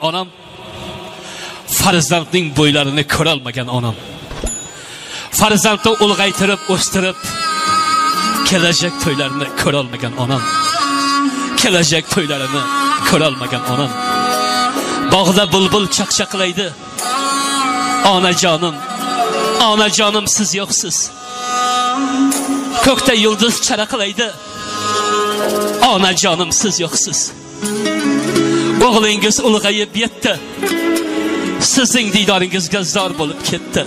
Onam farzandning bo'ylarini ko'rolmagan onam. Farzandni ulg'aytirib, o'stirib, kelajak to'ylarini ko'rolmagan onam. Kelajak to'ylarini ko'rolmagan onam. Bog'da bulbul chaqchaqlaydi. Onajonim, onajonim siz yo'qsiz. Ko'kda yulduz charaqlaydi. Onajonim siz yo'qsiz. O'g'lingiz ulg'ayib yetdi. Sizning diydoringizga zor bo'lib ketdi.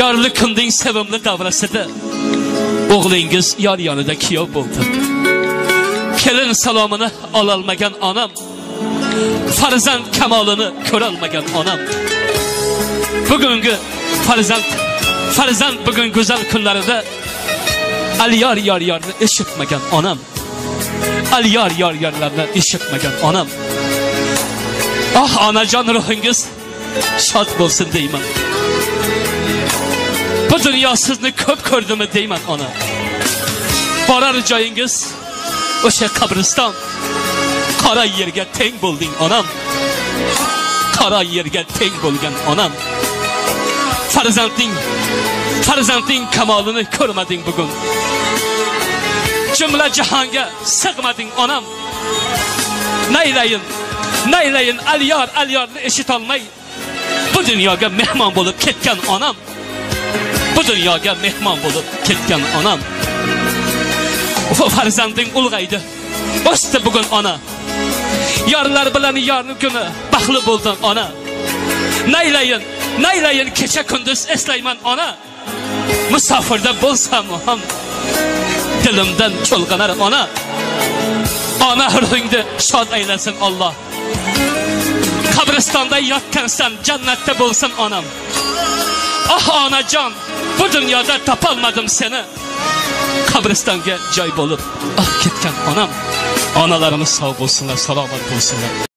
Yorli kunning sevimli davrasida o'g'lingiz yor yonida kuyov bo'ldi. Kelin salomini ololmagan onam, farzand kamolini ko'rolmagan onam. Bugungi farzand bugun go'zal kunlarida alyor yor yorni eshitmagan onam. Alyor yor yorlarni eshitmagan onam. Ah onajon, ruhingiz shod bo'lsin deyman. Bu dunyo sizni ko'p ko'rdimi deyman ona. Borar joyingiz o'sha qabriston. Qora yerga teng bo'lding onam. Qora yerga teng bo'lgan onam. Farzandning kamolini ko'rmading bugun. Jumla jahonga sig'mading onam. Naylayin, naylayin alyor alyorni eshitolmay bu dunyoga mehmon bo'lib ketgan onam. Bu dunyoga mehmon bo'lib ketgan onam. Farzanding ulg'aydi, o'sdi bugun ona. Yorlar bilan yorni kuni baxtli bo'lding ona. Naylayin, naylayin kecha kunduz eslayman ona. Musofirda bo'lsam ham dilimdan cho'lg'anar ona. Ona ruhingni shod aylasin Alloh. Qabristonda yotgansan, jannatda bo'lsin onam. Ah onajon, bu dunyoda topolmadim seni. Qabristonga joy bo'lib ah ketgan onam. Onalarimiz sog' bo'lsinlar, salomat bo'lsinlar.